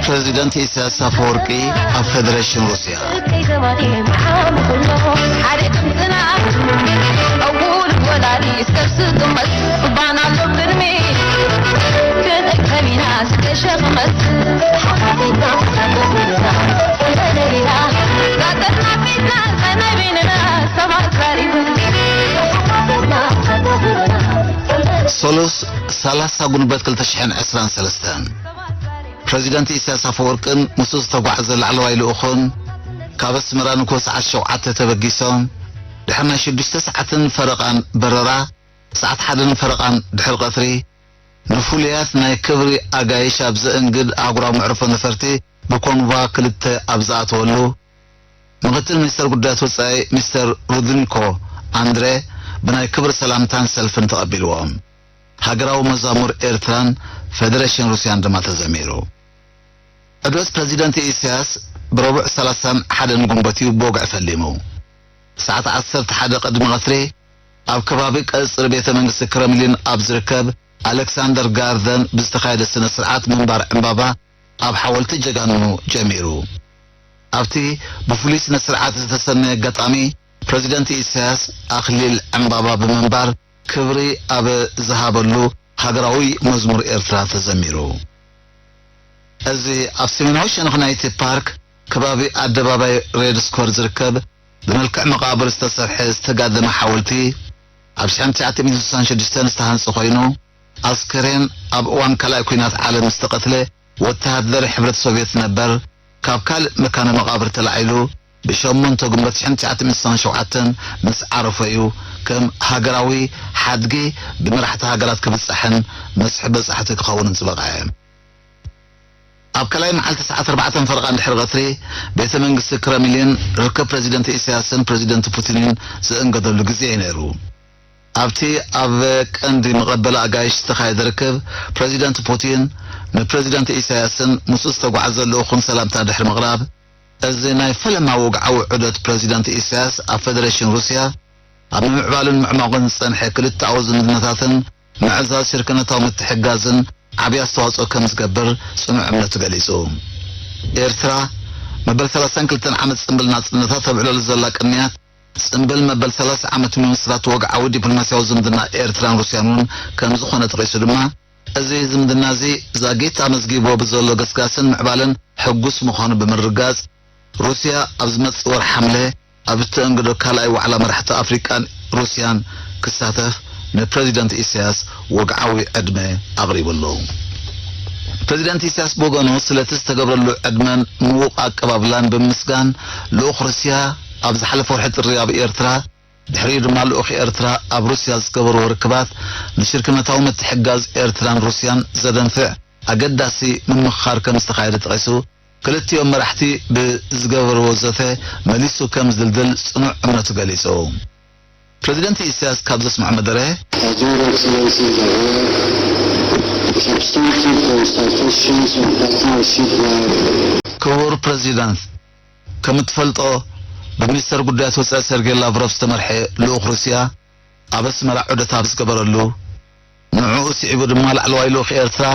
ፕረዚደንት ኢሳያስ ኣፈወርቂ ኣብ ፌደሬሽን ሩስያ። ሰሉስ ሰላሳ ጉንበት ክልተ ሽሕን ዕስራን ሰለስተን። ፕረዚደንት ኢሳያስ ኣፈወርቅን ምስኡ ዝተጓዓዘ ላዕለዋይ ልኡኹን ካብ ኣስመራ ንግሆ ሰዓት ሸውዓተ ተበጊሶም፣ ድሕሪ ናይ ሽዱሽተ ሰዓትን ፈረቓን በረራ፣ ሰዓት ሓደን ፈረቓን ድሕሪ ቀትሪ፣ ንፍሉያት ናይ ክብሪ ኣጋይሽ ኣብ ዘእንግድ ኣህጉራዊ መዕርፎ ነፈርቲ ብኮንቫ ክልተ ኣብ ዝኣተወሉ፣ ምኽትል ሚኒስተር ጉዳያት ወጻኢ ሚስተር ሩድኒኮ ኣንድሬ ብናይ ክብሪ ሰላምታን ሰልፍን ተቐቢልዎም። ሃገራዊ መዛሙር ኤርትራን ፌደሬሽን ሩስያን ድማ ተዘሚሩ። ዕዶት ፕረዚደንት ኢሳያስ ብረቡዕ ሰላሳን ሓደን ጉንበት እዩ ብወግዒ ፈሊሙ። ሰዓት ዓሰርተ ሓደ ቅድሚ ቀትሪ ኣብ ከባቢ ቀጽሪ ቤተ መንግስቲ ክረምሊን ኣብ ዝርከብ ኣሌክሳንደር ጋርደን ብዝተኻየደ ስነ ስርዓት ምንባር ዕምባባ ኣብ ሓወልቲ ጀጋኑ ጀሚሩ። ኣብቲ ብፍሉይ ስነ ስርዓት ዝተሰነየ ኣጋጣሚ ፕረዚደንት ኢሳያስ ኣኽሊል ዕምባባ ብምንባር ክብሪ ኣብ ዝሃበሉ ሃገራዊ መዝሙር ኤርትራ ተዘሚሩ። እዚ ኣብ ሰሜናዊ ሸነኽ ናይቲ ፓርክ ከባቢ ኣደባባይ ሬድ ስኮር ዝርከብ ብመልክዕ መቓብር ዝተሰርሐ ዝተጋደመ ሓወልቲ ኣብ ሽሕን ትሽዓተ ሚእትን ስሳን ሽዱሽተን ዝተሃንጸ ኮይኑ፣ ኣስከሬን ኣብ እዋን ካልኣይ ኲናት ዓለም ዝተቐትለ ወተሃደር ሕብረት ሶቭየት ነበር ካብ ካልእ መካነ መቓብር ተላዒሉ ብሸሞንተ ጉንበት ሽሕን ትሽዓተ ሚእትን ስሳን ሸውዓተን ምስ ዓረፎ እዩ ከም ሃገራዊ ሓድጊ ብመራሕቲ ሃገራት ክብጻሕን መስሕብ በጻሕቲ ክኸውንን ዝበቕዐ። ኣብ ካልኣይ መዓልቲ ሰዓት ኣርባዕተን ፈረቓን ድሕሪ ቀትሪ ቤተ መንግስቲ ክረምሊን ርክብ ፕረዚደንት ኢሳያስን ፕረዚደንት ፑቲንን ዝእንገደሉ ግዜ እዩ ነይሩ። ኣብቲ ኣብ ቀንዲ መቐበሊ ኣጋይሽ ዝተኻየደ ርክብ፣ ፕረዚደንት ፑቲን ንፕረዚደንት ኢሳያስን ምስኡ ዝተጓዓዘ ልኡኹን ሰላምታ ድሕሪ ምቕራብ፣ እዚ ናይ ፈለማ ወግዓዊ ዑደት ፕረዚደንት ኢሳያስ ኣብ ፌደሬሽን ሩስያ፣ ኣብ ምምዕባልን ምዕማቑን ዝጸንሐ ክልተኣዊ ዝምድናታትን ምዕዛዝ ሽርክነታዊ ምትሕግጋዝን ዓብዪ ኣስተዋጽኦ ከም ዝገብር ጽኑዕ እምነቱ ገሊጹ። ኤርትራ መበል ሰላሳን ክልተን ዓመት ጽምብል ናጽነታ ተብዕለሉ ዘላ ቅንያት፣ ጽምብል መበል ሰላሳ ዓመት ምምስራት ወግዓዊ ዲፕሎማስያዊ ዝምድና ኤርትራን ሩስያን እውን ከም ዝኾነ ጠቒሱ ድማ፣ እዚ ዝምድና እዚ ዛጊት ኣመዝጊቦ ብዘሎ ገስጋስን ምዕባለን ሕጉስ ምዃኑ ብምርግጋጽ፣ ሩስያ ኣብ ዝመጽእ ወርሒ ሓምለ ኣብ እተእንግዶ ካልኣይ ዋዕላ መራሕቲ ኣፍሪቃን ሩስያን ክሳተፍ ንፕረዚደንት ኢሳያስ ወግዓዊ ዕድመ ኣቕሪቡ ኣሎ። ፕረዚደንት ኢሳያስ ብወገኑ ስለቲ ዝተገብረሉ ዕድመን ምዉቕ ኣቀባብላን ብምምስጋን፣ ልኡኽ ሩስያ ኣብ ዝሓለፈ ወርሒ ጥሪ ኣብ ኤርትራ፣ ድሕሪኡ ድማ ልኡኽ ኤርትራ ኣብ ሩስያ ዝገበርዎ ርክባት ንሽርክነታዊ ምትሕግጋዝ ኤርትራን ሩስያን ዘደንፍዕ ኣገዳሲ ምምኽኻር ከም ዝተኻየደ ጠቒሱ፣ ክልቲኦም መራሕቲ ብዝገበርዎ ዘተ መሊሱ ከም ዝድልድል ጽኑዕ እምነቱ ገሊጹ። ፕረዚደንት ኢሳያስ ካብ ዘስምዖ መደረ፣ Your Excellency, there were substantive consultations on partnership where ክቡር ፕረዚደንት፣ ከም እትፈልጦ፣ ብሚኒስተር ጉዳያት ወጻኢ ሰርጌይ ላቭሮቭ ዝተመርሐ ልኡኽ ሩስያ ኣብ ኣስመራ ዑደት ኣብ ዝገበረሉ፣ ንዕኡ ስዒቡ ድማ ላዕለዋይ ልኡኽ ኤርትራ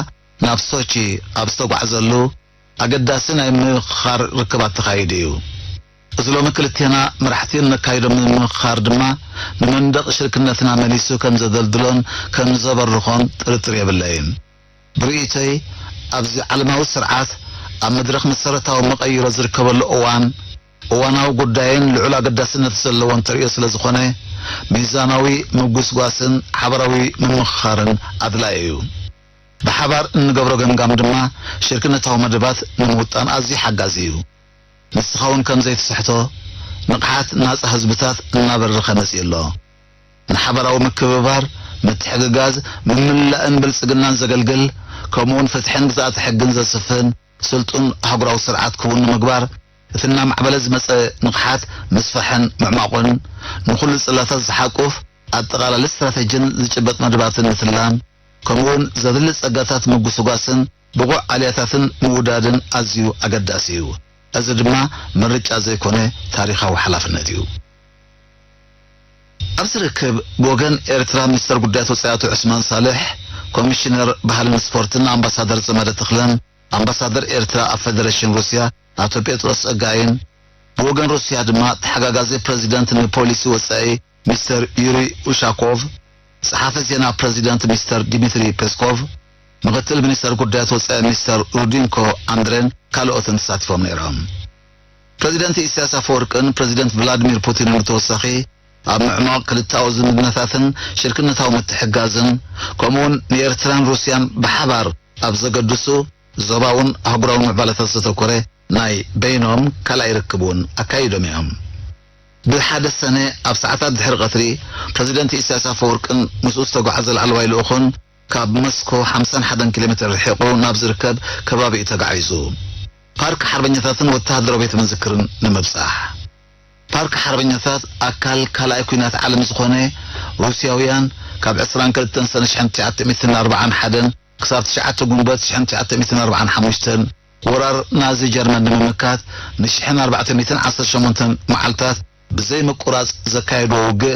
ናብ ሶቺ ኣብ ዝተጓዕዘሉ፣ ኣገዳሲ ናይ ምምኽኻር ርክባት ተኻይዱ እዩ። እዚ ሎሚ ክልቴና መራሕቲ እነካይዶ ምምኽኻር ድማ ንመንደቕ ሽርክነትና መሊሱ ከም ዘደልድሎን ከም ዘበርኾን ጥርጥር የብለይን። ብርእይቶይ፣ ኣብዚ ዓለማዊ ስርዓት ኣብ መድረኽ መሰረታዊ መቐይሮ ዝርከበሉ እዋን፣ እዋናዊ ጉዳይን ልዑል ኣገዳስነት ዘለዎን ተርእዮ ስለ ዝኾነ፣ ሚዛናዊ ምጉስጓስን ሓባራዊ ምምኽኻርን ኣድላዪ እዩ። ብሓባር እንገብሮ ገምጋም ድማ ሽርክነታዊ መደባት ንምውጣን ኣዝዩ ሓጋዚ እዩ። ንስኻ እውን ከም ዘይትስሕቶ፣ ንቕሓት ናጻ ህዝብታት እናበረኸ መጺኡ ኣሎ። ንሓባራዊ ምክብባር፣ ምትሕግጋዝ፣ ምምላእን ብልጽግናን ዘገልግል፣ ከምኡውን ፍትሕን ግዝኣተ ሕግን ዘስፍን ስልጡን ኣህጉራዊ ስርዓት ክውን ንምግባር፣ እቲ እናማዕበለ ዝመጸ ንቕሓት ምስፋሕን ምዕማቑን፣ ንኹሉ ጽላታት ዝሓቁፍ ኣጠቓላሊ ስትራተጂን ዝጭበጥ መደባትን ምትላም፣ ከምኡውን ዘድሊ ጸጋታት ምጉስጓስን ብቑዕ ኣልያታትን ምውዳድን ኣዝዩ ኣገዳሲ እዩ። እዚ ድማ ምርጫ ዘይኮነ ታሪኻዊ ሓላፍነት እዩ። ኣብዚ ርክብ ብወገን ኤርትራ ሚኒስተር ጉዳያት ወጻኢ ኣቶ ዑስማን ሳልሕ፣ ኮሚሽነር ባህልን ስፖርትን ኣምባሳደር ዘመደ ተኽለን፣ ኣምባሳደር ኤርትራ ኣብ ፈደረሽን ሩስያ ኣቶ ጴጥሮስ ጸጋይን፣ ብወገን ሩስያ ድማ ተሓጋጋዚ ፕረዚደንት ንፖሊሲ ወጻኢ ሚስተር ዩሪ ኡሻኮቭ፣ ጸሓፊ ዜና ፕረዚደንት ሚስተር ዲሚትሪ ፔስኮቭ፣ ምኽትል ሚኒስተር ጉዳያት ወጻኢ ሚስተር ሩዲንኮ ኣንድሬን ካልኦትን ተሳቲፎም ነይሮም። ፕረዚደንት ኢሳያስ ኣፈወርቅን ፕረዚደንት ቭላድሚር ፑቲንን ብተወሳኺ ኣብ ምዕማቕ ክልተኣዊ ዝምድናታትን ሽርክነታዊ ምትሕግጋዝን፣ ከምኡውን ንኤርትራን ሩስያን ብሓባር ኣብ ዘገድሱ ዞባውን ኣህጉራውን ምዕባለታት ዘተኮረ ናይ በይኖም ካልኣይ ርክብ እውን ኣካይዶም እዮም። ብሓደ ሰነ ኣብ ሰዓታት ድሕሪ ቀትሪ ፕረዚደንት ኢሳያስ ኣፈወርቅን ምስኡ ዝተጓዓዘ ላዕለዋይ ልኡኹን ካብ መስኮ ሓምሳን ሓደን ኪሎ ሜትር ርሒቑ ናብ ዝርከብ ከባቢ እዩ ተጋዒዙ። ፓርክ ሓርበኛታትን ወተሃደራዊ ቤት መዘክርን ንምብጻሕ። ፓርክ ሓርበኛታት ኣካል ካልኣይ ኲናት ዓለም ዝኾነ፣ ሩስያውያን ካብ ዕስራን ክልተን ሰነ ሽሕን ትሽዓተ ሚእትን ኣርባዓን ሓደን ክሳብ ትሽዓተ ጉንበት ሽሕን ትሽዓተ ሚእትን ኣርባዓን ሓሙሽተን ወራር ናዚ ጀርመን ንምምካት ንሽሕን ኣርባዕተ ሚእትን ዓሰርተ ሸሞንተን መዓልታት ብዘይ ምቁራጽ ዘካየድዎ ውግእ፣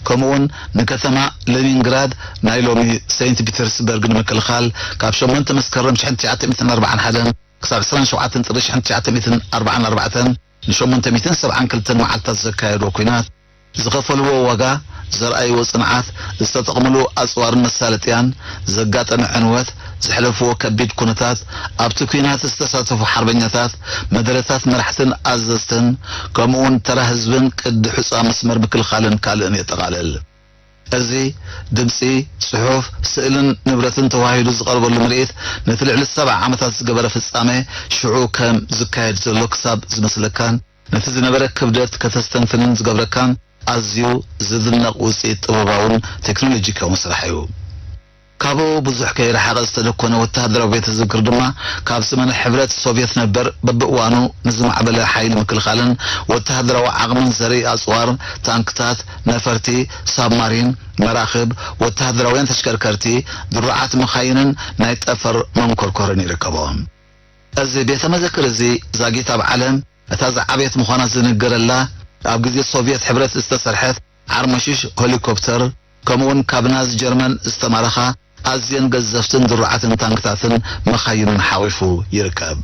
ከምኡውን ንከተማ ሌኒንግራድ ናይ ሎሚ ሰይንት ፒተርስበርግ ንምክልኻል ካብ ሸሞንተ መስከረም ሽሕን ትሽዓተ ሚእትን ኣርባዓን ሓደን ክሳብ ዕስራን ሸውዓተን ጥሪ ሽሕን ትሽዓተ ሚእትን ኣርባዓን ኣርባዕተን ንሸሞንተ ሚእትን ሰብዓን ክልተን መዓልታት ዘካየድዎ ኲናት፣ ዝኸፈልዎ ዋጋ፣ ዘርኣይዎ ጽንዓት፣ ዝተጠቕምሉ ኣጽዋርን መሳለጥያን፣ ዘጋጠመ ዕንወት፣ ዘሕለፍዎ ከቢድ ኩነታት፣ ኣብቲ ኲናት ዝተሳተፉ ሓርበኛታት፣ መደረታት መራሕትን ኣዘዝትን፣ ከምኡውን ተራ ህዝብን ቅዲ ሑጻ መስመር ምክልኻልን ካልእን የጠቓልል። እዚ ድምጺ፣ ጽሑፍ፣ ስእልን ንብረትን ተዋሂዱ ዝቐርበሉ ምርኢት፣ ነቲ ልዕሊ ሰብዓ ዓመታት ዝገበረ ፍጻመ ሽዑ ከም ዝካየድ ዘሎ ክሳብ ዝመስለካን፣ ነቲ ዝነበረ ክብደት ከተስተንትንን ዝገብረካን ኣዝዩ ዝድነቕ ውጽኢት ጥበባውን ቴክኖሎጂካውን ስራሕ እዩ። ካብኡ ብዙሕ ከይረሓቐ ዝተደኮነ ወተሃደራዊ ቤተ ዝክር ድማ ካብ ዘመነ ሕብረት ሶቭየት ነበር በብእዋኑ ንዝማዕበለ ሓይሊ ምክልኻልን ወተሃደራዊ ዓቕምን ዘርኢ ኣጽዋር፣ ታንክታት፣ ነፈርቲ፣ ሳብማሪን፣ መራኽብ፣ ወተሃደራውያን ተሽከርከርቲ፣ ድሩዓት መኻይንን ናይ ጠፈር መንኮርኮርን ይርከቦ። እዚ ቤተ መዘክር እዚ ዛጊት ኣብ ዓለም እታ ዝዓበየት ምዃና ዝንገረላ፣ ኣብ ግዜ ሶቭየት ሕብረት ዝተሰርሐት ዓርሞሽሽ ሄሊኮፕተር፣ ከምኡውን ካብ ናዚ ጀርመን ዝተማረኻ ኣዝየን ገዘፍትን ድሩዓትን ታንክታትን መኻይንን ሓቒፉ ይርከብ።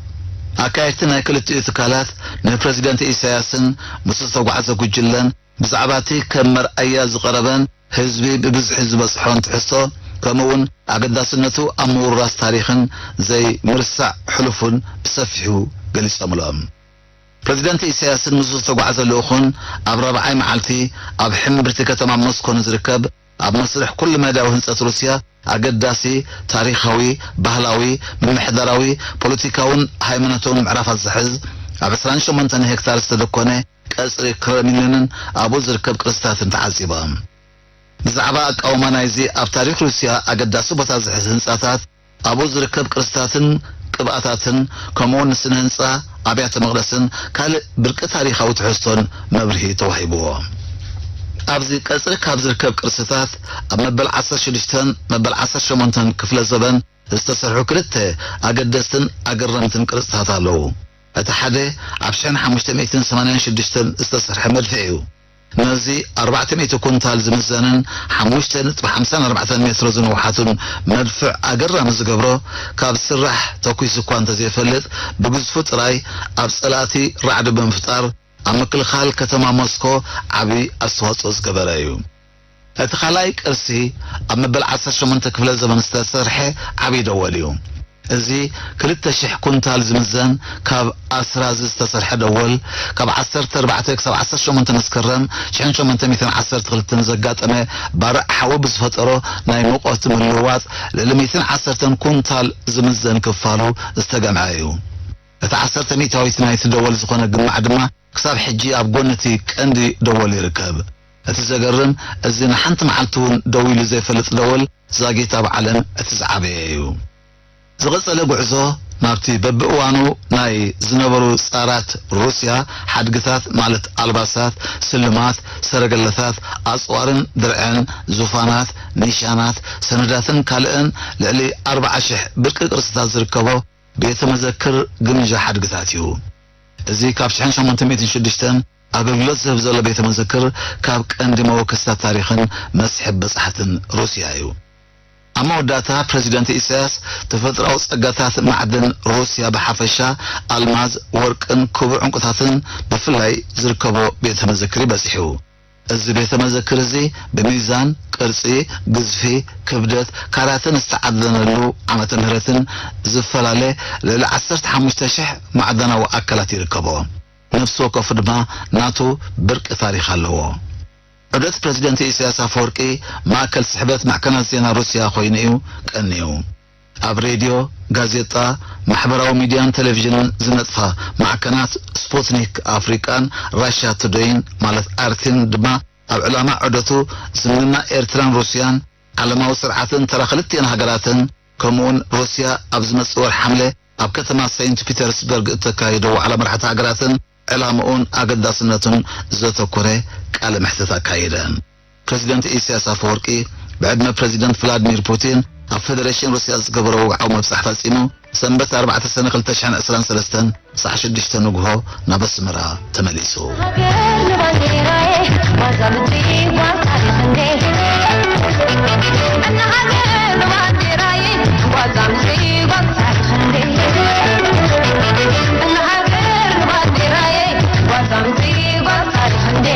ኣካየድቲ ናይ ክልቲኡ ትካላት ንፕረዚደንት ኢሳያስን ምስ ዝተጓዕዘ ጉጅለን ብዛዕባ እቲ ከም መርኣያ ዝቐረበን ህዝቢ ብብዝሒ ዝበጽሖን ትሕዝቶ፣ ከምኡውን ኣገዳስነቱ ኣብ ምውራስ ታሪኽን ዘይምርሳዕ ሕሉፉን ብሰፊሑ ገሊጾምሎም። ፕረዚደንት ኢሳያስን ምስኡ ዝተጓዕዘ ልኡኹን ኣብ ራብዓይ መዓልቲ ኣብ ሕምብርቲ ከተማ ሞስኮ ንዝርከብ ኣብ መስርሕ ኩሉ መዳያዊ ህንጸት ሩስያ ኣገዳሲ ታሪኻዊ፣ ባህላዊ፣ ምምሕዳራዊ፣ ፖለቲካውን ሃይማኖታውን ምዕራፋት ዝሕዝ ኣብ ዕስራን ሸሞንተን ሄክታር ዝተደኮነ ቀጽሪ ክረምሊንን ኣብኡ ዝርከብ ቅርስታትን ተዓዚቦም። ብዛዕባ ኣቃውማ ናይዚ ኣብ ታሪኽ ሩስያ ኣገዳሲ ቦታ ዝሕዝ ህንጻታት፣ ኣብኡ ዝርከብ ቅርስታትን ቅብኣታትን፣ ከምኡውን ንስነ ህንጻ ኣብያተ መቕደስን ካልእ ብርቂ ታሪኻዊ ትሕዝቶን መብርሂ ተዋሂብዎ። ኣብዚ ቀጽሪ ካብ ዝርከብ ቅርስታት፣ ኣብ መበል ዓሰርተ ሽዱሽተን መበል ዓሰርተ ሸሞንተን ክፍለ ዘበን ዝተሰርሑ ክልተ ኣገደስትን ኣገረምትን ቅርጽታት ኣለዉ። እቲ ሓደ ኣብ ሽሕን ሓሙሽተ ሚእትን ሰማንያን ሽዱሽተን ዝተሰርሐ መድፍዕ እዩ። ነዚ ኣርባዕተ ሚእቲ ኩንታል ዝምዘንን ሓሙሽተ ነጥቢ ሓምሳን ኣርባዕተን ሜትሮ ዝነውሓቱን መድፍዕ ኣገራሚ ዝገብሮ፣ ካብ ስራሕ ተኲሱ እኳ እንተዘይፈልጥ፣ ብግዝፉ ጥራይ ኣብ ጸላእቲ ራዕዲ ብምፍጣር ኣብ ምክልኻል ከተማ ሞስኮ ዓቢ ኣስተዋጽኦ ዝገበረ እዩ። እቲ ካልኣይ ቅርሲ ኣብ መበል ዓሰርተ ሸሞንተ ክፍለ ዘመን ዝተሰርሐ ዓቢ ደወል እዩ። እዚ ክልተ ሽሕ ኩንታል ዝምዘን ካብ ኣስራዚ ዝተሰርሐ ደወል፣ ካብ ዓሰርተ ኣርባዕተ ክሳብ ዓሰርተ ሸሞንተ መስከረም ሽሕን ሸሞንተ ሚእትን ዓሰርተ ክልተን ዘጋጠመ ባርዕ ሓዊ ብዝፈጠሮ ናይ ሙቐት ምልውዋጥ ልዕሊ ሚእትን ዓሰርተን ኩንታል ዝምዘን ክፋሉ ዝተገምዐ እዩ። እቲ ዓሰርተ ሚእታዊት ናይቲ ደወል ዝኾነ ግማዕ ድማ ክሳብ ሕጂ ኣብ ጎኒ እቲ ቀንዲ ደወል ይርከብ። እቲ ዘገርም፣ እዚ ንሓንቲ መዓልቲ እውን ደው ኢሉ ዘይፈልጥ ደወል ዛጊት ኣብ ዓለም እቲ ዝዓበየ እዩ። ዝቐጸለ ጉዕዞ ናብቲ በብእዋኑ ናይ ዝነበሩ ጻራት ሩስያ ሓድግታት፣ ማለት ኣልባሳት፣ ስልማት፣ ሰረገላታት፣ ኣጽዋርን ድርዕን፣ ዙፋናት፣ ኒሻናት፣ ሰነዳትን ካልእን ልዕሊ ኣርብዓ ሽሕ ብርቂ ቅርስታት ዝርከቦ ቤተ መዘክር ግምጃ ሓድግታት እዩ። እዚ ካብ ሽሕን ሸሞንተ ሚእትን ሽዱሽተን ኣገልግሎት ዝህብ ዘሎ ቤተ መዘክር ካብ ቀንዲ መወከስታት ታሪኽን መስሕብ በጻሕትን ሩስያ እዩ። ኣብ መወዳእታ ፕረዚደንት ኢሳያስ ተፈጥሮኣዊ ጸጋታት ማዕድን ሩስያ ብሓፈሻ፣ ኣልማዝ፣ ወርቅን ክቡር ዕንቁታትን ብፍላይ ዝርከቦ ቤተ መዘክር እዩ በጺሑ። እዚ ቤተ መዘክር እዚ ብሚዛን፣ ቅርጺ፣ ግዝፊ፣ ክብደት፣ ካራትን ዝተዓደነሉ ዓመተ ምህረትን ዝፈላለ ልዕሊ ዓሰርተ ሓሙሽተ ሽሕ ማዕደናዊ ኣካላት ይርከቦ። ነፍሲ ወከፉ ድማ ናቱ ብርቂ ታሪኽ ኣለዎ። ዑደት ፕረዚደንት ኢሳያስ ኣፈወርቂ ማእከል ስሕበት ማዕከናት ዜና ሩስያ ኮይኑ እዩ ቀንዩ። ኣብ ሬድዮ፣ ጋዜጣ፣ ማሕበራዊ ሚድያን ቴሌቪዥንን ዝነጥፋ ማዕከናት ስፑትኒክ ኣፍሪቃን ራሻ ቱደይን ማለት ኣርቲን ድማ ኣብ ዕላማ ዑደቱ ዝምድና ኤርትራን ሩስያን፣ ዓለማዊ ስርዓትን ተራ ክልቲኤን ሃገራትን፣ ከምኡውን ሩስያ ኣብ ዝመጽእ ወርሒ ሓምለ ኣብ ከተማ ሰይንት ፒተርስበርግ እተካይዶ ዋዕላ መራሕቲ ሃገራትን ዕላምኡን ኣገዳስነቱን ዘተኮረ ቃለ መሕትት ኣካየደ። ፕረዚደንት ኢሳያስ ኣፈወርቂ ብዕድመ ፕረዚደንት ቭላድሚር ፑቲን ኣብ ፌደሬሽን ሩስያ ዝገበሮ ወግዓዊ ምብጻሕ ፈጺሙ፣ ሰንበት ኣርባዕተ ሰነ ክልተ ሽሕን ዕስራን ሰለስተን ሰዓት ሽዱሽተ ንግሆ ናብ ኣስመራ ተመሊሱ። ሃገር ንባንዴራዬ፣ ዋዛ ምድሪ ጓል ታሪኽ እንዴ። እነ ሃገር ንባንዴራዬ፣ ዋዛ ምድሪ ጓል ታሪኽ እንዴ። እነ ሃገር ንባንዴራዬ፣ ዋዛ ምድሪ ጓል ታሪኽ እንዴ።